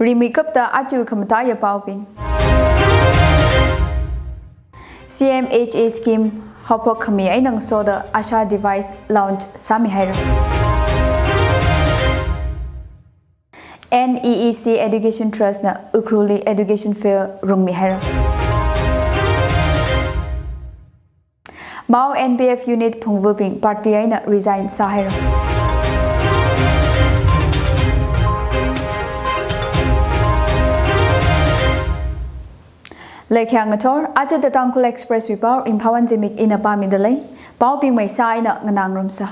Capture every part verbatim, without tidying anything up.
Rimeikapta aja khamataiya paobing. C M H A scheme haophok khami eina ngasoda ASHA device launch sāmihaira. N E E C Education Trust na Ukhrulli education fair rungmihaira. Mao N P F unit phungvabing party eina resign sāhaira. Leikhyang ngathor, aja The Tangkhul Express wui pao Ringphawon Zimik ina pāmidalei. Paobing maisā eina nganāngarumsa.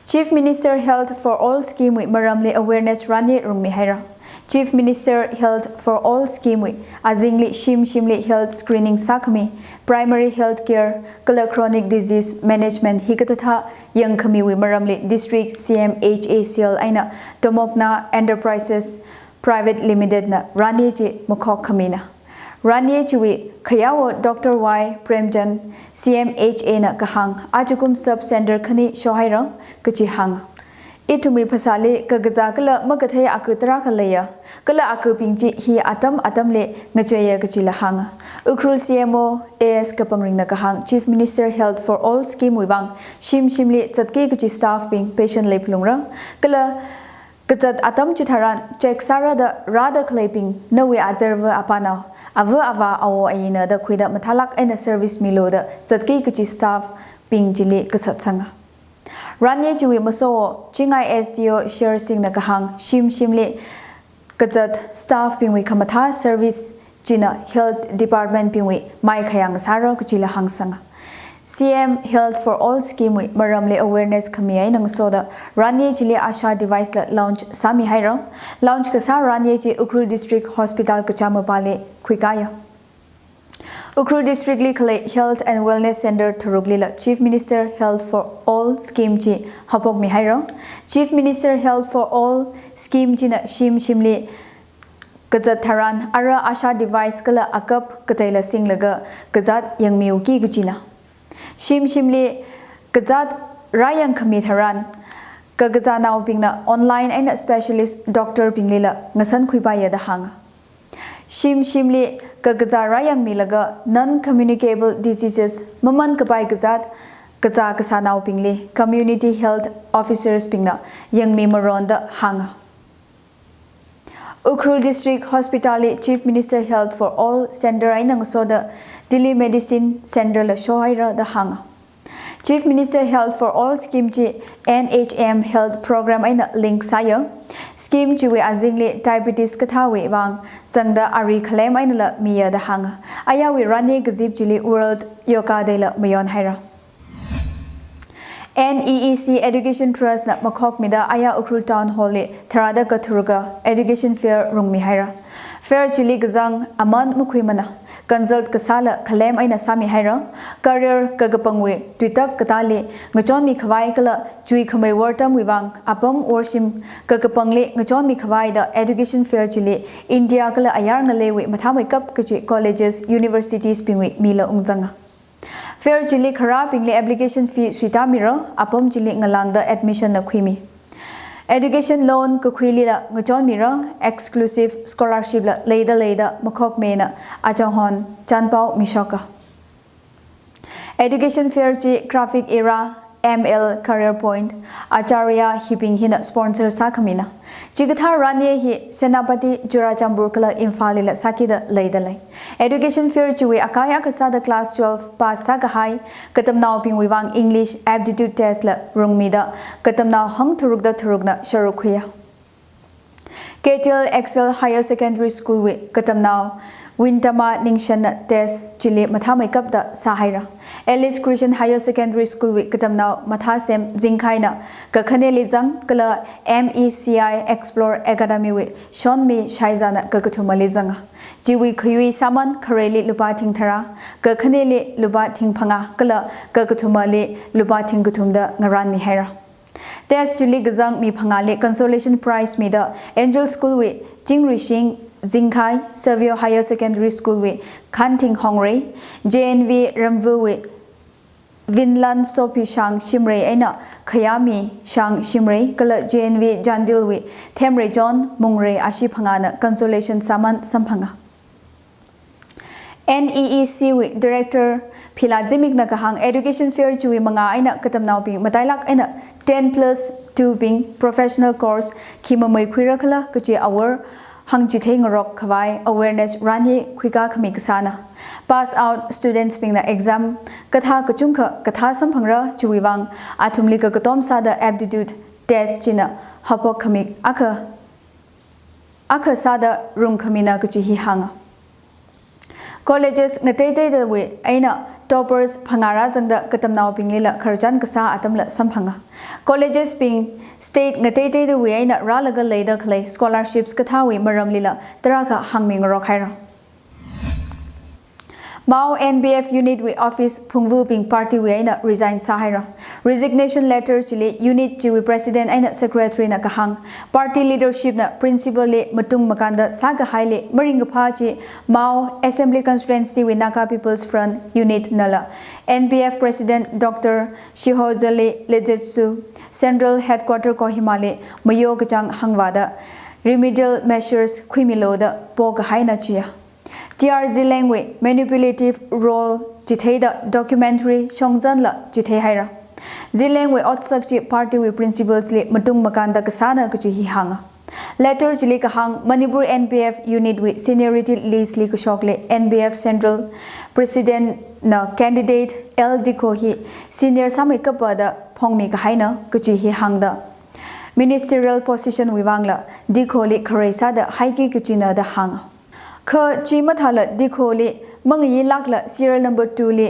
Chief Minister Health for All scheme wui maramli awareness ranye rungmihaira. Chief Minister Health for All scheme wui azingli shim shimli health screening sākhami, primary health care, kala chronic disease management hikathāthā yangkhamiwui maramli district C M H A cell eina Tomokna Enterprises Private Limited na ranye chi makhok khamina. Ranye chiwui khayawo Doctor Y Premchand, C M H A na kahāng, ajakum sub center khani shohaira kachi hānga. Ithumwui phasāli kakazā kala makathei aku tarākha leiya, kala akubing chi hi atam atamli ngacheiya kachila hānga. Ukhrul C M O A S Kapangringna kahāng, Chief Minister Health for All scheme wui vang shim shimli zatki kachi staff bing patient li phalungra, kala kazat atam chitharan check sārada rāda khaleibing nawui azarva apanao, ava avā awo ayina da khuida mathālāk eina service milu da zatki kachi staff bing chili kasatsanga. Ranye chiwui maso Chingai S D O Sher Singh na kahāng, shim shimli kazat staff bingwui khamathā service china health department bingwui mai khayang sāra kachila hāngsanga. C M Health for All scheme wui maramli awareness khami eina ngasoda ranye chili ASHA device la launch sāmihaira. Launch kasā ranye chi Ukhrul District Hospital kachamapali khuikāya. Ukhrul District li khalei Health and Wellness Center tharuklila Chief Minister Health for All scheme chi haophokmihaira. Chief Minister Health for All scheme china shim shimli kazat tharan ara ASHA device kala akap kateila singlaga kazat yangmiuki kachina. Shim shimli kazat rāyang khami tharan kakazānaobingna online eina specialist doctor binglila ngasan khuipaiya da hānga. Shim shimli kakazā rāyangmilaga non-communicable diseases, maman kapai kazat kazā kasānaobingli community health officers bingna yangmi maron da hānga. Ukhrul District Hospital li Chief Minister Health for All center eina ngasoda telemedicine center la shohaira da hānga. Chief Minister Health for All scheme chi N H M Health Program eina link sāya. Scheme chiwui azingli diabetes kathāwui vang zangda ari khalem einala miya da hānga. Ayarwui ranye kazip chili World Yoga Day la mayonhaira. N E E C Education Trust na makhokmida ayar Ukhrul Town Hall li tharāda katharuka education fair rungmihaira. Fair chili kazang aman makhuimana, consult kasāla khalem eina sāmihaira. Career kakapangwui tuitak katāli ngachonmi khavai kala chuikhamei wortamwui vang apam worshim kakapangli ngachonmi khavai da education fair chili India kala ayar ngaleiwui mathāmeikap kachi colleges, universities bingwui mila ungzanga. Fair chili kharābingli application fee suitāmira, apam chili ngalāngda admission na khuimi. Education loan kakhuilila ngachonmira, exclusive scholarship la leida leida makhokmina Achanghon chanpao mishoka. Education fair chi Graphic Era, M L Career Point, Acharya hibing hina sponsor sākhamina. Chikathā ranye hi Senapati, Churachandpur kala Imphal lila sākida leidalei. Education fair chiwui akai akha sāda class twelve pass sākahai katamnaobingwui vang English aptitude test la rungmida katamnao hangtharukda tharukna sharuk khuiya. K T L Excel Higher Secondary School wui katamnao Wintama Ningshen na test chili mathāmeikapda sāhaira. Alice Christian Higher Secondary School wui katamnao Mathasem Zingkhaina kakhaneli zang kala M E C I Explore Academy wui Shonmi Shaizana kakathumali zanga. Chiwui khayui sāman khareli lupā thing tharā, kakhaneli lupā thing phangā kala kakathumali lupā thing kathumda ngarānmihaira. Test chili kazang mi phangāli consolation prize mida Angel School wui Chingrishing Zingkhai, Savio Higher Secondary School wui Khanthing Hongrei, J N V Ramvu wui Vinlan Sophishang Shimray eina Khayamishang Shimray kala J N V Chandel wui themrei chon mungrei ashee phangāna consolation sāman samphanga. N E E C wui Director Phila Zimikna kahāng education fair chiwui mangā eina katamnaobing matailāk eina ten plus two bing professional course khi mamei khuira khala kachi awor hāngchithei ngarok khavai awareness run hi khuikā khami kasāna. Pass out students bingna exam kathā kachungkha kathā samphangra chiwui vang athumli kakatom sāda aptitude test china haophok khami akha akha sāda rung khamina kachi hi hānga. Colleges ngateiteidawui eina toppers phangā rāzangda katamnaobinglila khararchan kasā atamla samphanga. Colleges bing state ngateiteidawui eina rālaga leida khalei scholarships kathāwui maramlila tarākha hāngmi ngarok haira. Mao N B F unit wui office phungvubing party wui eina resign sāhaira. Resignation letter chili unit chiwui president eina secretary na kahāng, party leadership na principal li matung makānda sākahaili maringkaphā chi Mao Assembly Constituency wui Naga People's Front unit nala N B F president Doctor Shihozali Lezetsu Central Headquarter Kohima li mayo kachāng hāngvāda remedial measures khuimilu da pokahaina chiya. T R Zeliang wui manipulative role chitheida documentary shongzanla chithei haira. Zeliang wui otsak chi party wui principles li matung makānda kasāna kachi hi hānga. Letter chili kahāng Manipur N B F unit wui seniority list li kashokli N B F Central President na candidate L Dikho hi senior sāmei kapa da phongmi kahaina kachi hi hāngda ministerial position wui vangla Dikho li kharei sāda haiki kachina da hānga. Kha chi mathāla Dikho li mangayi lākla serial number two li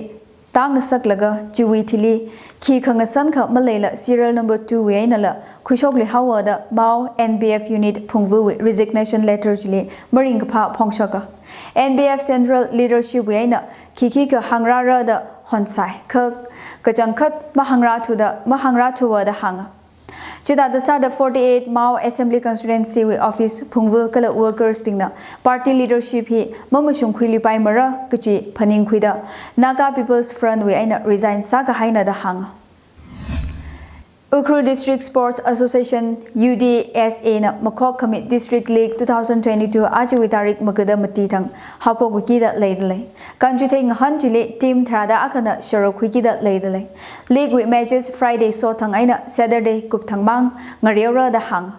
tāngasaklaga chiwui thili khi khangasan kha maleila serial number two wui einala khuishokli haowa da Mao N B F unit phungvawui resignation letter chili maringkaphā phongshoka. N B F Central Leadership wui eina khikhi kahāngrāra da honsai kha kachangkhat mahāngrāthuda mahāngrāthuwa da hānga. Chithāda sāda forty-eight Mao Assembly Constituency wui office phungva kala workers bingna party leadership hi mamashungkhuilipaimara kachi phaningkhuida Naga People's Front wui eina resign sākahaina da hānga. Ukhrul District Sports Association, U D S A na makhok khami District League two thousand twenty-two achiwui tarik magada mati thang haophok kida leidalei. Kanchuithei ngahān chili team tharāda akhana sharuk khuikida leidalei. League wui matches Friday sothang eina Saturday kupthangmang ngareora da hānga.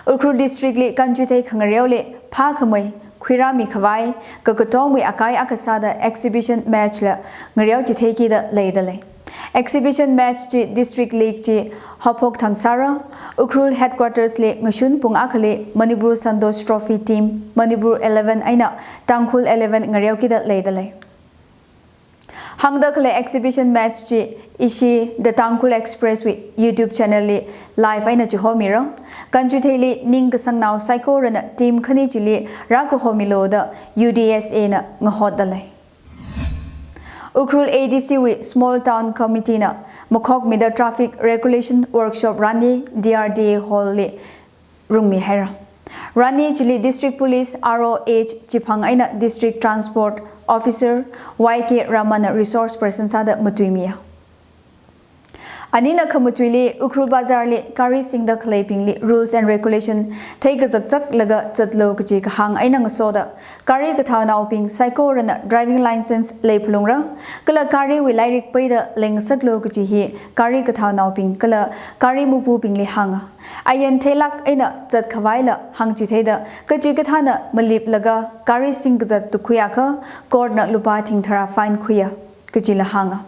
Ukhrul District li kanchuithei khangareoli phākhamei khuirāmi khavai kakatongwui akai akha sāda exhibition match la ngareo chitheikida leidalei. Exhibition match chi District League chi haophok thang sāra, Ukhrul Headquarters li ngashun pung akhali Manipur Santosh Trophy team, Manipur eleven eina Tangkhul eleven ngareokida leidalei. Hāngda khalei exhibition match chi ishi The Tangkhul Express wui YouTube channel li live eina chihomira. Kanchuitheili ningkasangnao saikorana team khani chili rākahomilu da U D S A na ngahotdalei. Ukhrul A D C wui Small Town Committee na makhokmida traffic regulation workshop rani D R D A Hall li rungmihaira. Rani chili District Police R O H Chiphang eina District Transport Officer Y K Raman na resource person sāda matuimiya. Anina khamatuili Ukhrul Bazar li gari singda khaleibingli rules and regulation theikazakzaklaga zatlu kaji kahāng eina ngasoda gari kathānaobing saikorana driving license leiphalungra, kala gariwui lairik peida leingasaklu kaji hi gari kathānaobing kala gari mupubingli hānga. Ayan theilāk eina zatkhavaila hāngchitheida kachikathāna maliplaga gari singkazat tukkhuiakha court na lupā thingthara fine khuiya kajila hānga.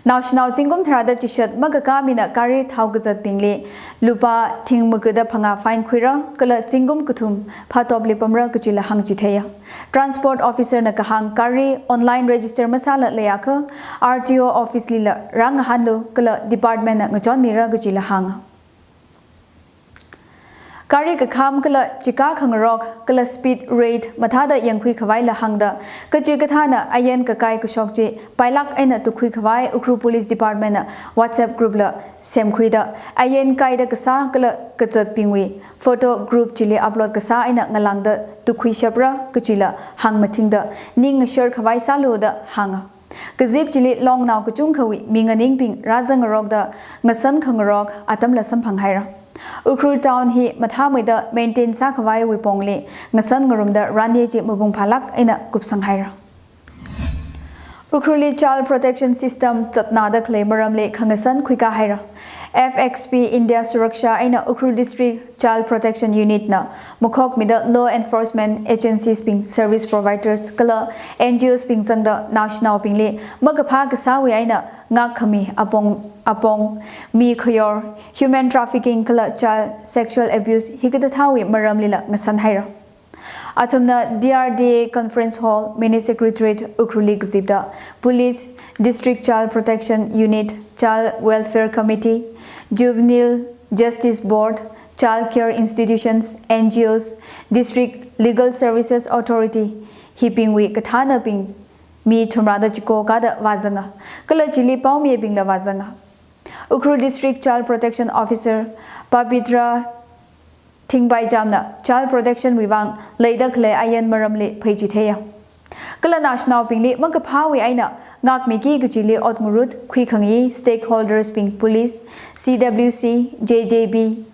Naoshinao zingkum tharāda chishat makakā mina gari thaokazatbingli lupā thing magada phangā fine khuira, kala zingkum kathum phātopli pamra kajila hāngchitheiya. Transport Officer na kahāng gari online register masāla leiakha R T O office lila rāngahānlu kala department na ngachonmira kajila hānga. Gari kakham kala chikā khangarok kala speed rate mathāda yangkhui khavaila hāngda, kachikathāna ayan kakai kashok chi pailāk eina tukkhui khavai Ukhrul Police Department na WhatsApp group la semkhuida, ayan kaida kasā kala kazatbingwui photo group chili upload kasā eina ngalāngda tukkhuishapra kajila hāngmathingda, ning ngashar khavai sālu da hānga. Kazip chili longnao kachungkhawui minganingbing rāzangngarokda ngasan khangarok atamla samphang haira. Ukhrul town hi mathāmeida maintain sākhavaiwui pongli ngasan ngarumda ranye chi mapung phālāk eina kupsang haira. Ukhrulli Child Protection System zatnada khalei maramli khangasan khuikā haira. F X P India Suraksha eina Ukhrul District Child Protection Unit na makhokmida law enforcement agencies bing, service providers kala N G Os bing zangda naoshinaobingli makaphā kasāwui eina ngakkhami apong, apong, mi khayor, human trafficking kala child sexual abuse hikathāthāwui maramlila ngasan haira. Athumna D R D A Conference Hall, Mini Secretariat, Ukhrulli kazipda Police, District Child Protection Unit, Child Welfare Committee, Juvenile Justice Board, Child Care Institutions, N G Os, District Legal Services Authority, hibingwui kathānabing mi thumrāda chiko kāda vāzanga, kala chili paomibingla vāzanga. Ukhrul District Child Protection Officer Pabitra Thingbaijamna child protection wui vang leida khalei ayan maramli pheichitheiya. Kala naoshinaobingli makaphāwui eina ngakmiki kachili ot ngarut khuikhangayi stakeholders bing police, C W C, J J B,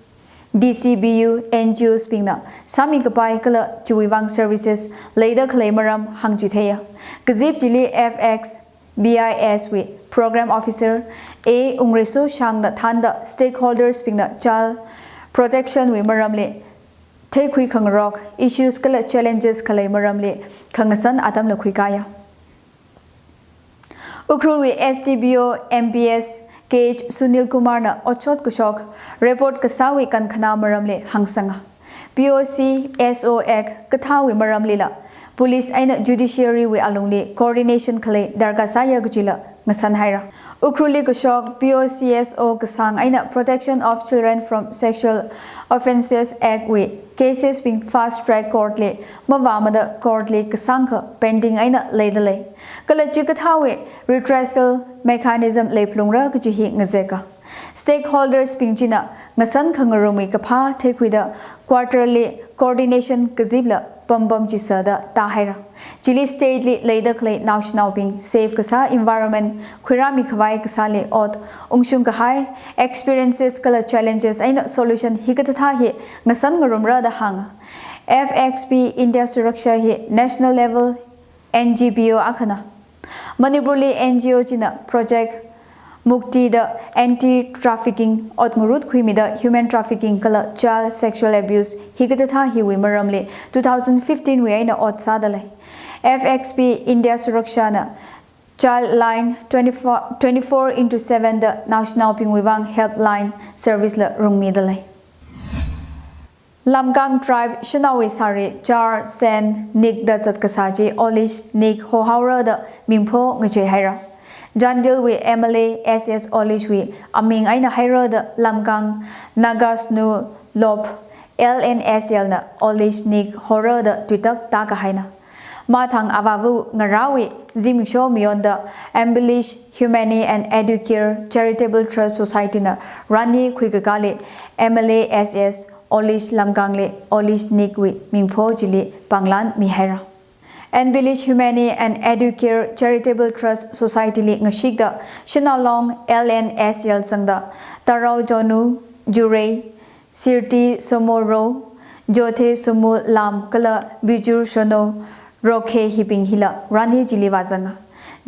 D C B U, N G Os bingna sāmi kapai kala chiwui vang services leida khalei maram hāngchitheiya. Kazip chili F X B I S wui Program Officer A Ungresu Shangna thānda stakeholders bingna child protection wui maramli theikhui khangarok, issues kala challenges khalei maramli khangasan atamla khuikāya. Ukhrulwui S D P O M P S K H Sunil Kumarna otshot kashok report kasāwui kankhanā maramli hāngsanga. P O C S O Act kathāwui maramlila police eina judiciary wui alungli coordination khalei darkar sāya kachila ngasan haira. Ukhrulli kashok P O C S O kasang eina Protection of Children from Sexual Offences Act wui cases bing fast track court li mavāmada court li kasangkha pending eina leida lei. Kala chikathāwui redressal mechanism leiphalungra kachi hi ngazeka. Stakeholders bing china ngasan khangarumwui kaphā theikhuida quarterly coordination kazipla pampam chisāda tāhaira. Chili state li leida khalei naoshinaobing safe kasā environment khuirāmi khavai kasāli ot ungshung kahai, experiences kala challenges eina solution hikathāthā hi ngasan ngarumra da hānga. F X P India Suraksha hi national level N G P O akhana. Manipurli N G O china Project Mukti da anti trafficking ot ngarut khuimida human trafficking kala child sexual abuse hikathāthā hiwui maramli two thousand fifteen wui eina ot sāda lei. F X P India Suraksha na Child Line twenty-four, twenty-four into seven da naoshinaobingwui vang helpline service la rungmida lei. Lamkang tribe shanaowui sari Char Sen Nik da zat kasā chi Olish Nik hohaora da mingpho ngachei haira. Chandel wui M L A S S Olish wui aming eina haira da Lamkang Naga Snu Lop L N S L na Olish Nik hora da tuitak tākahaina. Mathang avāva ngarāwui zimiksho mayonda Embellish Humane and Educare Charitable Trust Society na rani khuikakāli M L A S S Olish Lamkangli Olish Nik wui mingpho chili panglan mihaira. Embellish Humane and Educare Charitable Trust Society li ngashikda Shanao Long L N S L zangda Tarao Jonu Jurei, Sirti Somoro, Jothe Sumu Lam kala Bijur Shono Rokhe hibing hila rani chili vāzanga.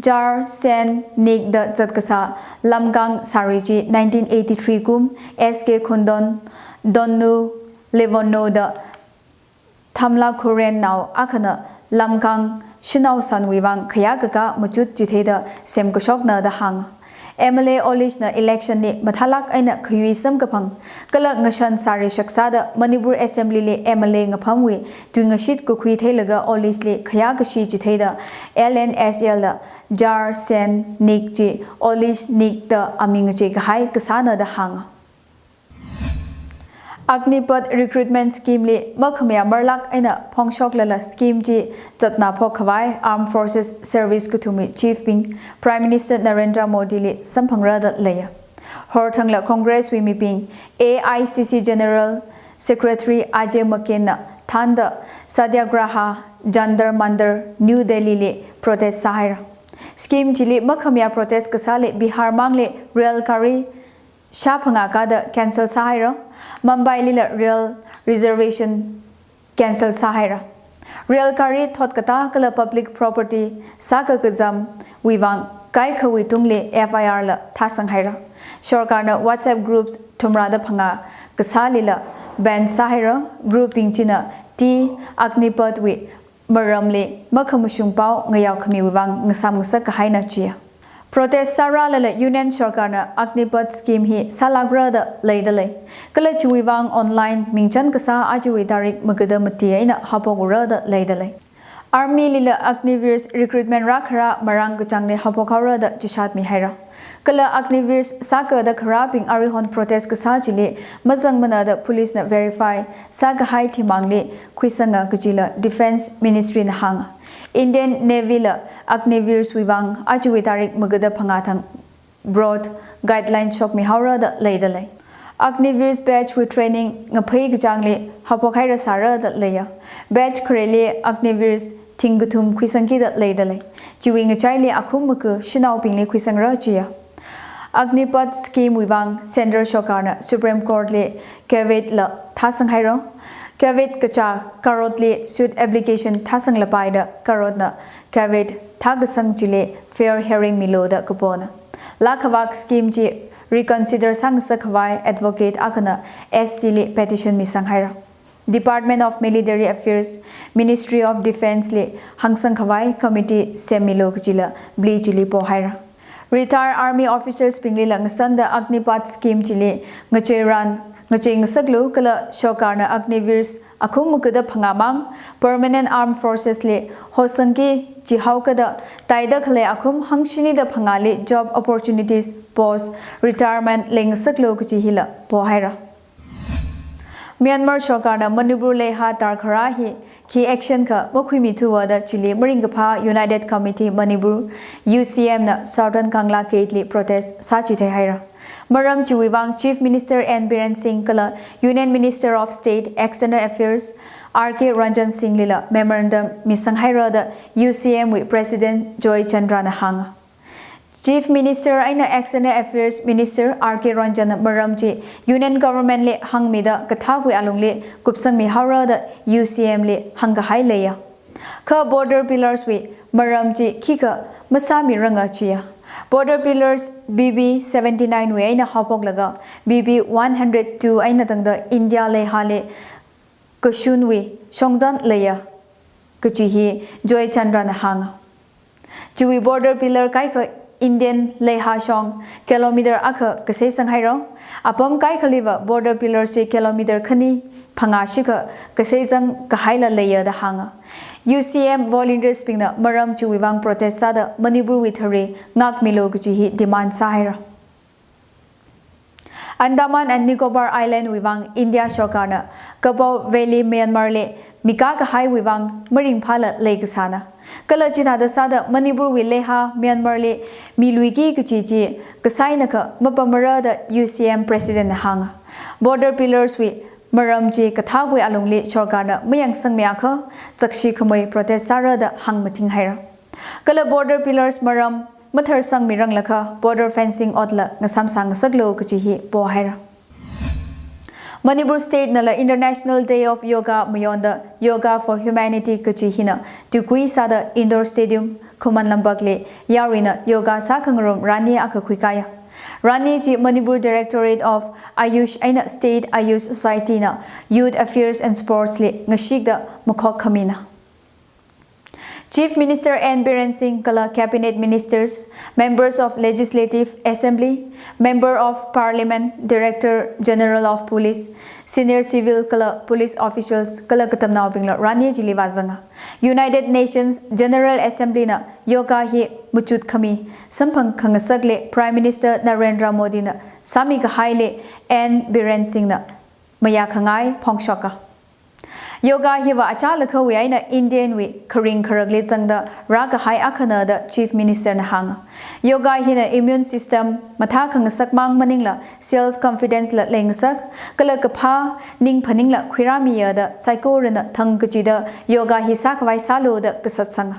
Char Sen Nik da zat kasā Lamkang sari chi nineteen eighty-three kum S K Khundon Donnu Levono da Thamla Khuren nao akhana Lamkang shanao sanwui vang khayākakā machut chitheida semkashokna da hānga. M L A Olish na election li mathālāk eina khayui samkaphang kala ngashan sari shaksāda Manipur Assembly li M L A ngaphamwui tuingashit kakhui theilaga Olish li khayākashi chitheida L N S L da Char Sen Nik chi Olish Nik da aming ngachei kahai kasāna da hānga. Agnipath Recruitment Scheme li makhamayā marlāk eina phongshoklala scheme chi zatna phok khavai Armed Forces Service kathumwui chief bing Prime Minister Narendra Modi li samphangra da leiya. Horthangla Congress wui mibing A I C C General Secretary Ajay Maken na thānda Satyagraha Jantar Mantar New Delhi li protest sāhaira. Scheme chili makhamiya protest kasāli Bihar mangli rail gari shāphangā kāda cancel sāhaira. Mumbai lila rail reservation cancel sāhaira. Rail gari thot katā kala public property sākakazamwui vang kaikhawui tungli F I R la thāsanghaira. Sorkarna WhatsApp groups thumrāda phangā kasālila ban sāhaira. Group bing china tea Agnipath wui maramli makhamashung pao ngayao khamiwui vang ngasam ngasak kahaina chiya. Protest sārālala Union Sorkarna Agnipath scheme hi sālākra da leida lei. Kala chiwui vang online mingchan kasā ajawui tarik magada mati eina haophok ura da leida lei. Army lila Agniveers recruitment rākharā marāng kachāngli haophok haora da chishat mihaira. Kala Agniveers sākada kharābing aruihon protest kasā chili mazangmana da police na verify sākahai thimangli khuisanga kajila Defence Ministry na hānga. Indian Navy la Agniveers wui vang ajawui tarik magada phangā thang broad guideline shokmi haora da leida lei. Agniveers batch wui training ngaphei kachāngli haophok haira sāra da leiya. Batch khareli Agniveers thing kathum khuisangki da leida lei. Chiwui ngachaili akhum maku shanaobingli khuisangra chiya. Agnipath scheme wui vang Central Sorkarna Supreme Court li caveat la thāsanghaira. Caveat kachā Karotli suit application thāsanglapai da Karotna caveat thākasang chili fair hearing milu da kapona. Lakhavak scheme chi reconsider sāngasak khavai advocate akhana S C li petition misanghaira. Department of Military Affairs, Ministry of Defence li hāngsang khavai committee semmilu kajila bli chili pohaira. Retired army officers binglila ngasanda Agnipath scheme chili ngacheiran ngachei ngasaklu kala Sorkarna Agniveers akhum makuda phangā mang Permanent Armed Forces li hosangki chihao kada taida khalei akhum hangshini da phangāli job opportunities post retirement leingasaklu kachi hila pohaira. Myanmar Sorkarna Manipur leiha tarkharā hi khi action kha makhuimithuwa da chili maringkaphā United Committee Manipur, U C M na Southern Kangla Gate li protest sāchithei haira. Maram chiwui vang Chief Minister N Biren Singh kala Union Minister of State External Affairs R K Ranjan Singh lila memorandum misang haira da U C M wui President Joy Chandra na hānga. Chief Minister eina External Affairs Minister R K Ranjan na maram chi Union Government li hāngmida kathākwui alungli kupsangmi haora da U C M li hāngkahai leiya. Kha border pillars wui maram chi khikha masāmiranga chiya. Border pillars B B seventy-nine wui eina haophoklaga B B one hundred two eina tangda India leihali kashunwui shongzan leiya kachi hi Joy Chandra na hānga. Chiwui border pillar kaikha Indian leiha shong kilometer akha kasei sanghaira. Apam kaikhaliva border pillar chi kilometer khani phangā shikha kasei zangkahaila leiya da hānga. U C M volunteers bingna maram chiwui vang protest sāda Manipur wui thari ngākmilu kachi hi demand sāhaira. Andaman and Nicobar Island wui vang India Sorkarna Kabaw Valley Myanmar li mikakahaiwui vang maringphāla leikasāna. Kala chithāda sāda Manipur wui leiha Myanmar li miluiki kachi chi kasaina kha mapamara da U C M President na hānga. Border pillars wui maram chi kathākwui alungli Sorkarna mayangsangmi akha chakshi khamei protest sāra da hāngmathing haira. Kala border pillars maram matharsangmiranglakha border fencing otla ngasam sāngasaklu kachi hi pohaira. Manipur State nala International Day of Yoga mayonda Yoga for Humanity kachi hina tukui sāda Indoor Stadium Khuman Lampak li yaruina yoga sākhangarum rani akha khuikaya. Rani chi Manipur Directorate of Ayush eina State Ayush Society na Youth Affairs and Sports li ngashikda makhok khamina. Chief Minister N Biren Singh kala Cabinet Ministers, Members of Legislative Assembly, Member of Parliament, Director General of Police, Senior Civil kala Police Officials kala katamnaobingla rani chili vāzanga. United Nations General Assembly na yoga hi machut khami samphang khangasakli Prime Minister Narendra Modi na sāmikahaili N Biren Singh na mayākhangai phongshoka. Yoga hiva achālakhawui eina Indian wui kharing kharakli zangda rākahai akhana da Chief Minister na hānga. Yoga hina immune system mathā khangasak mang maningla self confidence la leingasak, kala kaphā ning phaningla khuirāmiya da saikorana thang kachida yoga hi sākhavai sālu da kasatsanga.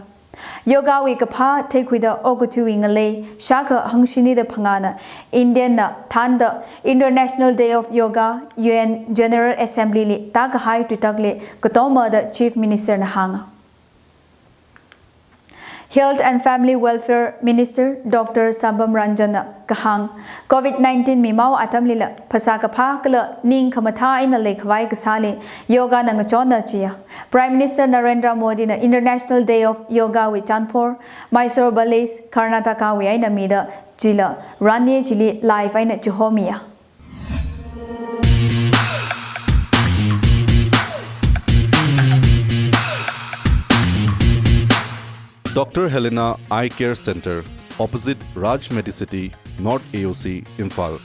Yoga wui kaphā theikhuida okathuiwui ngalei shākha hangshinida phangāna Indian na thānda International Day of Yoga U N General Assembly li tākahai tuitakli katomada Chief Minister na hānga. Health and Family Welfare Minister Doctor Sambam Ranjan na kahāng, Covid nineteen mimao atamlila phasā kaphā kala ning khamathā eina leikhavai kasāli yoga na ngachonna chiya. Prime Minister Narendra Modi na International Day of Yoga wui chanphor Mysore Palace, Karnataka wui eina mida chila Rani chili live eina chihomiya. Doctor Helena Eye Care Center, opposite Raj Medicity, North A O C, Imphal.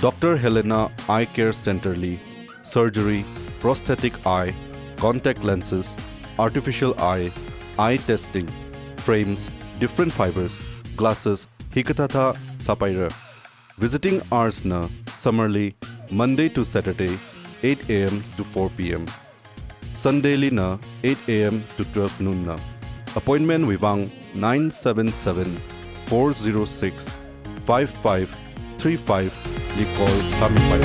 Doctor Helena Eye Care Center li surgery, prosthetic eye, contact lenses, artificial eye, eye testing, frames, different fibers, glasses, hikathāthā sāpaira. Visiting hours na summer li Monday to Saturday, eight A M to four P M. Sunday li na eight A M to twelve noon na. Appointment wui vang nine seven seven, four zero six, five five three five li call sāmipai.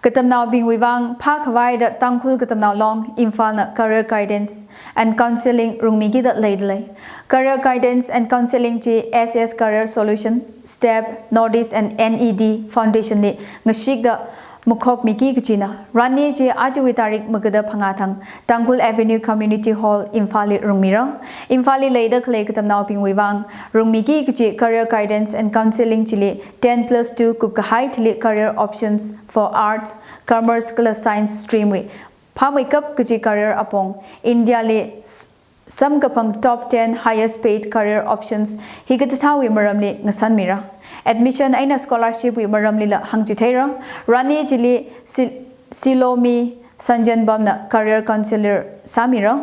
Katamnaobingwui vang phākhavai da Tangkhul Katamnao Long Imphal na career guidance and counselling rungmikida leidalei. Career guidance and counselling chi S S Career Solution, STEP, Northeast and N E D Foundation li ngashikda makhokmiki kachina. Rani chi achuwui tarik magada phangā thang Tangkhul Avenue Community Hall, Imphal li rungmira. Imphal li leida khalei katamnaobingwui vang rungmiki kachi career guidance and counselling chili ten plus two kupkahai thili career options for arts, commerce kala science stream wui phāmeikap kachi career apong India li s-, samkaphang top ten highest paid career options hikathāthāwui maramli ngasanmira. Admission eina scholarship wui maramlila hāngchitheira. Rani chili Sil-, Silomi Sanjanbam na career counselor sāmira.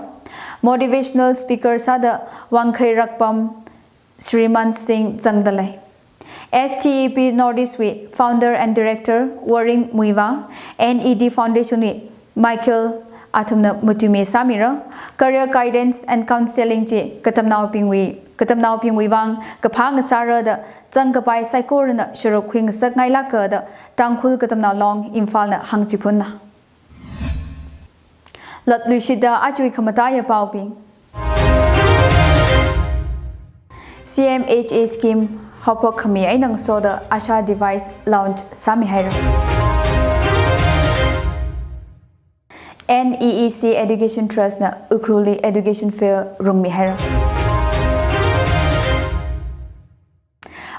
Motivational speaker sāda Wangkheirakpam Shriman Singh zangdalei. S T E P Northeast wui founder and director Waring Muivah, N E D Foundation wui Michael athumna matuimi sāmira. Career guidance and counselling chi katamnaobingwui, katamnaobingwui vang kaphā ngasāra da zangkapai saikorana sharuk khuingasakngailāka da Tangkhul Katamnao Long Imphal na hāngchiphunna. Latluishida achuwui khamataiya paobing. C M H A scheme haophok khami eina ngasoda ASHA device launch sāmihaira. N E E C Education Trust na Ukhrulli education fair rungmihaira.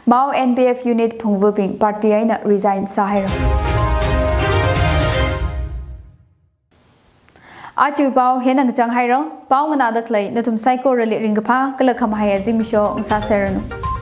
Mao N P F unit phungvabing party eina resign sāhaira. Achuwui pao hina ngachang haira. Pao nganāda khalei nathum saikorali ringkaphā kala khamahaiya zimiksho ngasāserranu.